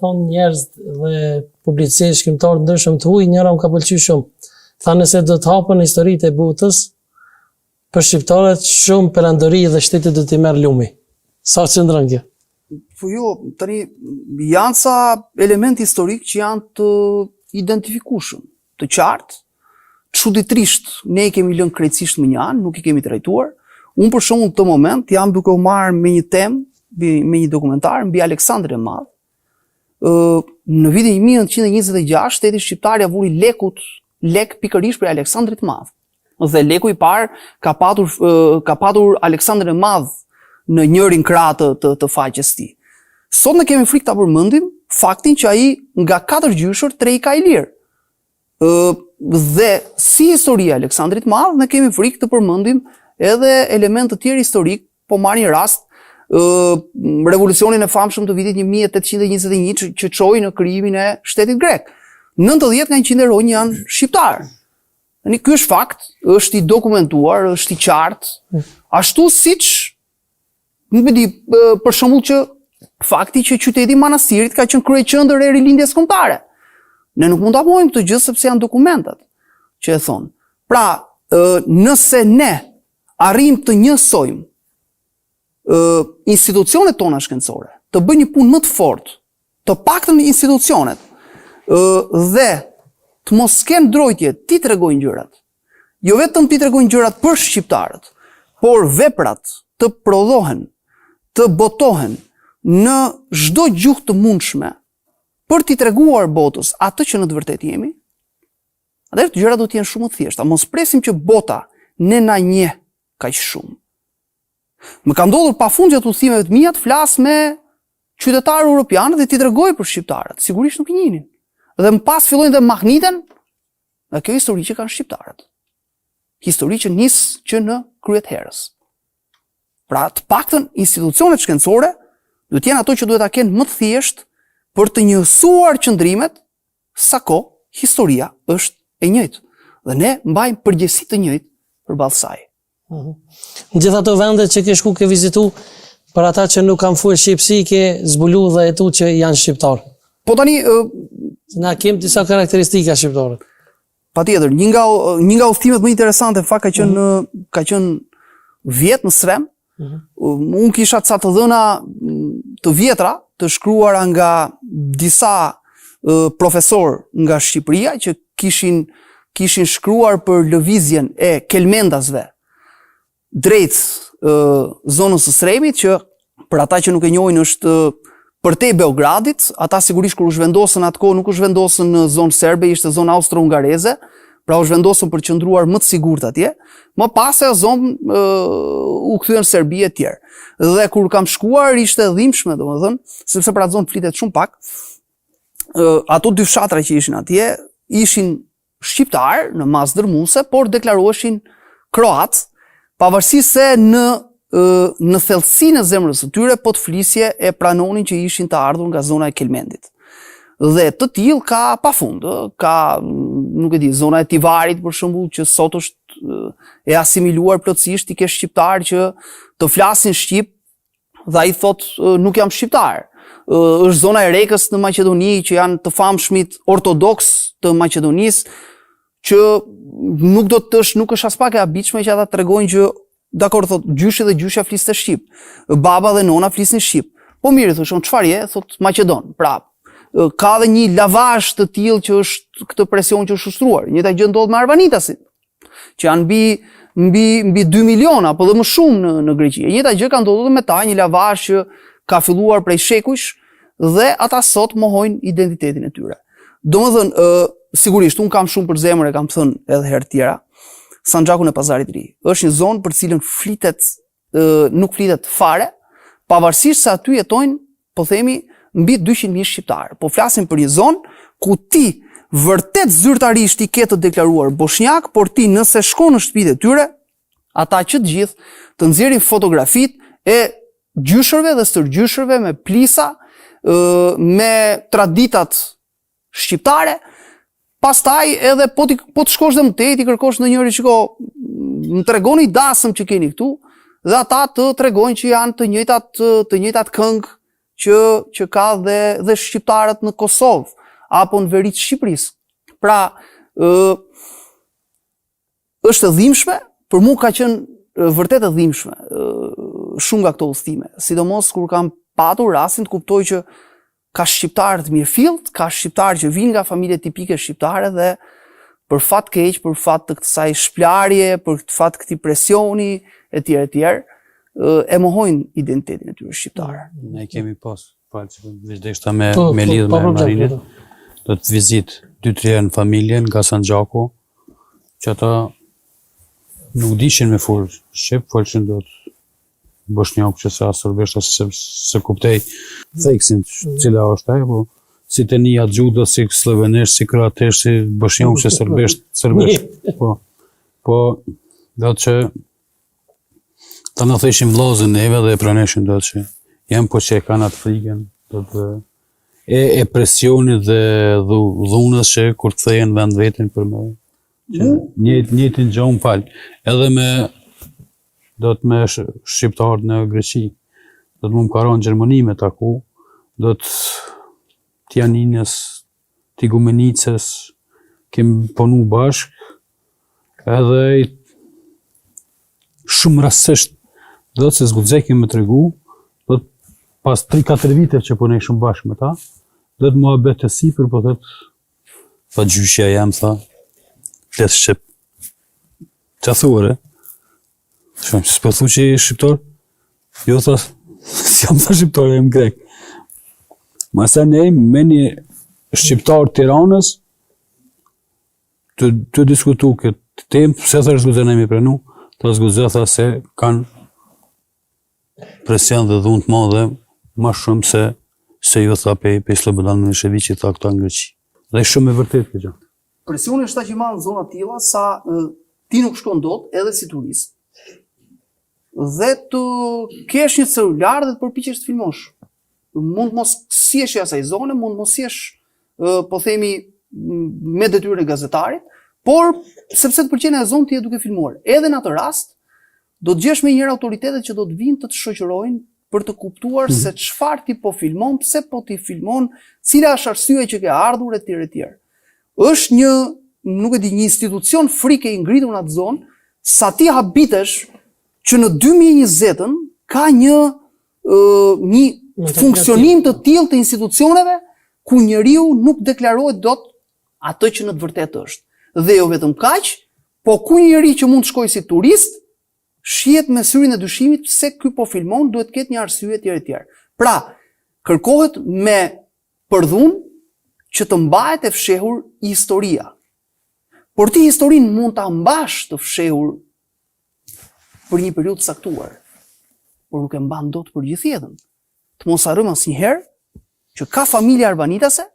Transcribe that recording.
Thonë njerëz dhe publicistë, shkrimtarë të ndryshëm të huaj, njëra më ka pëlqyer shumë. Tha nëse do të hapen historitë e botës, për shqiptarët shumë perandori dhe shtete do t'i merr lumi. Sa qëndron kjo? Po jo, tani janë ca elementë historikë që janë të identifikueshëm, të qartë, çuditërisht ne i kemi lënë krejtësisht mënjanë, nuk i kemi trajtuar. Unë për shembull në këtë moment jam duke u marrë me një temë, me një dokumentar mbi Aleksandrin e Madh. Ë në vitin 1926 shteti shqiptar ia vuri lekut lek pikërisht prej Aleksandrit të Madh. Dhe leku i parë ka patur ka patur Aleksandrin e Madh në njërin krah të të, të faqes së tij. Sot ne kemi frikë ta përmendim faktin që ai nga katër gjyshër tre i ka ilirë. Ë dhe si historia e Aleksandrit të Madh, ne kemi frikë të përmendim edhe elementë të tjerë historikë, po marr një rast, ë revolucionin e famshëm të vitit 1821 që, që çoi në krijimin e shtetit grek. 90 nga 100 heronj janë shqiptarë. Tani ky është fakt, është i dokumentuar, është i qartë, ashtu siç nuk e di, për shembull që fakti që qyteti i Manastirit ka qenë kryeqendër e rilindjes kombëtare. Ne nuk mund ta mohojmë këtë gjë sepse janë dokumentat që e thonë. Pra, nëse ne arrijmë të njësojmë institucionet tona shkencore, të bëjnë një punë më të fortë të paktën institucionet, dhe të mos kenë drojtje t'i tregojnë gjërat. Jo vetëm t'i tregojnë gjërat për shqiptarët, por veprat të prodhohen, të botohen në çdo gjuhë të mundshme për t'i treguar botës atë që në të vërtetë jemi. Atëherë gjërat do të jenë shumë më të thjeshta. Mos presim që bota ne na njeh kaq shumë. Më ka ndodhur pafund gjatë udhëtimeve të mia të flas me qytetarë europianë dhe t'i tregoj për shqiptarët. Sigurisht nuk i njihnin. Dhe më pas fillojnë dhe mahniten nga kjo histori që kanë shqiptarët. Histori që nis që në krye të herës. Pra, të paktën institucionet shkencore duhet të jenë ato që duhet ta kenë më të thjeshtë për të njësuar qëndrimet sa kohë historia është e njëjtë. Dhe ne mbajmë përgjegjësi të njëjtë përballë saj. Mhm. Në gjithë ato vende që ke shku ke vizitu, për ata që nuk kanë folë shqip, si ke zbulu dhe hetu që janë shqiptarë? Po tani... Na kem disa karakteristika shqiptarët. Patjetër, një nga, një nga udhëtimet më interesante, në fakt ka qenë, mm -hmm. ka qenë vjet në Srem, mm -hmm. Unë kisha ca të dhëna të vjetra, të shkruara nga disa profesorë nga Shqipëria, që kishin kishin shkruar për lëvizjen e kelmendasve drejt zonës së Sremit, që për ata që nuk e njohin është përtej Beogradit, ata sigurisht kur u zhvendosën atë kohë nuk u zhvendosën në zonë serbe, ishte zonë austro-hungareze, pra u zhvendosën për të qëndruar më të sigurt atje. Më pas ajo zonë u kthye në Serbi e tjerë. Dhe kur kam shkuar ishte e dhimbshme, domethënë, sepse për atë zonë flitet shumë pak. Ato dy fshatra që ishin atje ishin shqiptarë në masë dërmuese, por deklaroheshin kroatë, pavarësisht se në në thellësinë e zemrës së tyre po të flisje e pranonin që ishin të ardhur nga zona e Kelmendit. Dhe të tillë ka pafund, ka nuk e di, zona e Tivarit për shembull që sot është e asimiluar plotësisht, i ke shqiptarë që të flasin shqip Dhe ai thotë nuk jam shqiptar. Është zona e Rekës në Maqedoni që janë të famshmit ortodoksë të Maqedonisë që nuk do të është nuk është aspak e habitshme që ata tregojnë që dakord thotë gjyshi dhe gjyshja fliste shqip, baba dhe nona flisnin shqip. Po mirë i thosh, çfarë je? Thotë maqedon. Pra, ka dhe një lavazh të tillë që është këtë presion që është ushtruar. Njëjta gjë ndodh me arvanitasit. që janë mbi mbi mbi 2 miliona apo dhe më shumë në në Greqi. E njëjta gjë ka ndodhur edhe me ta, një lavazh që ka filluar prej shekujsh dhe ata sot mohojnë identitetin e tyre. Domethënë, ë sigurisht unë kam shumë për zemër e kam thënë edhe herë të tjera. Sanxhakun e Pazarit të Ri. Është një zonë për të cilën flitet nuk flitet fare, pavarësisht se aty jetojnë, po themi, mbi 200.000 shqiptarë. Po flasim për një zonë ku ti vërtet zyrtarisht i ke të deklaruar boshnjakë, por ti nëse shkon në shtëpitë e tyre, ata që të gjithë të nxjerrin fotografitë e gjyshërve dhe stërgjyshërve me plisa, me traditat shqiptare, pastaj edhe po ti po të shkosh dhe më tej, t'i kërkosh ndonjëri shiko, më tregoni dasëm që keni këtu dhe ata të tregojnë që janë të njëjtat të njëjtat këngë. që që ka dhe dhe shqiptarët në Kosovë apo në veri të Shqipërisë. Pra, ë është e dhimbshme, për mua ka qenë vërtet e dhimbshme shumë nga këto udhëtime, sidomos kur kam patur rastin të kuptoj që ka shqiptarë të mirëfilltë, ka shqiptarë që vijnë nga familje tipike shqiptare dhe për fat keq, për fat të kësaj shplarje, për fat këtij presioni etj etj, e mohojnë identitetin e tyre shqiptar. Ne kemi pas, fal që veç deshta me po, me po, lidh me Marinin. Po. Do të vizit dy tri herë në familjen nga Sanxhaku, që ata nuk dishin me fol shqip, folshin do të boshnjak që se as serbisht as se, se kuptej theksin mm. cila është ajo, po si të nija gjuda, si sllovenisht, si kroatisht, si boshnjak që serbisht, serbisht, po, po, do të që ta na thëshin vllazën neve dhe e praneshin do të që janë po që e kanë atë frigën, do të e, e presionit dhe dhunës që kur të kthehen vend vetin për me që njëjtë njëjtin gjë më fal edhe me do të me shqiptarët në Greqi, do të më më ka ra në Gjermani me taku, do të të Janinës, të Igumenicës, kemi punu bashk, edhe i, shumë rastësisht, do të se s'guxojke me tregu, do të pas 3-4 vite që punoj shumë bashkë me ta, do të muhabet e sipër, po thotë, Pa gjyshja jem, tha, flet shqip. Qa thua, re? Shumë, s'po thu që je shqiptar? Jo, tha, s'jam tha shqiptar, jam grek. Masanej, me një shqiptar Tiranës, të, të diskutu këtë temë, pse tha s'guxon me pranu, tha s'guxoj, tha se kanë presion dhe dhunë të madhe ma shumë se se ju tha pe, pe Slobodan Milosheviqi tha këta në Greqi. Dhe shumë e vërtetë kjo gjë. Presioni është aq i madh në zona të tilla sa ti nuk shkon dot edhe si turist. Dhe të kesh një celular dhe të përpiqesh të filmosh. Mund të mos jesh i asaj zone, mund të mos jesh po themi me detyrën e gazetarit, por sepse të pëlqen ajo zonë ti je duke filmuar. Edhe në atë rast Do të gjesh menjëherë autoritetet që do të vijnë të të shoqërojnë për të kuptuar mm -hmm. se çfarë ti po filmon, pse po ti filmon, cila është arsyeja që ke ardhur etj etj. Është një, nuk e di, një institucion frike i ngritur në atë zonë, sa ti habitesh që në 2020-ën ka një një funksionim të tillë të institucioneve ku njeriu nuk deklarohet dot atë që në të vërtetë është. Dhe jo vetëm kaq, Po ku një njeri që mund të shkojë si turist, shihet me syrin e dyshimit pse ky po filmon, duhet të ketë një arsye etj etj. Pra, kërkohet me përdhunë që të mbahet e fshehur historia. Por ti historinë mund ta mbash të fshehur për një periudhë të caktuar, por nuk e mban dot për gjithë jetën. Të mos harrojmë asnjëherë që ka familje arvanitase.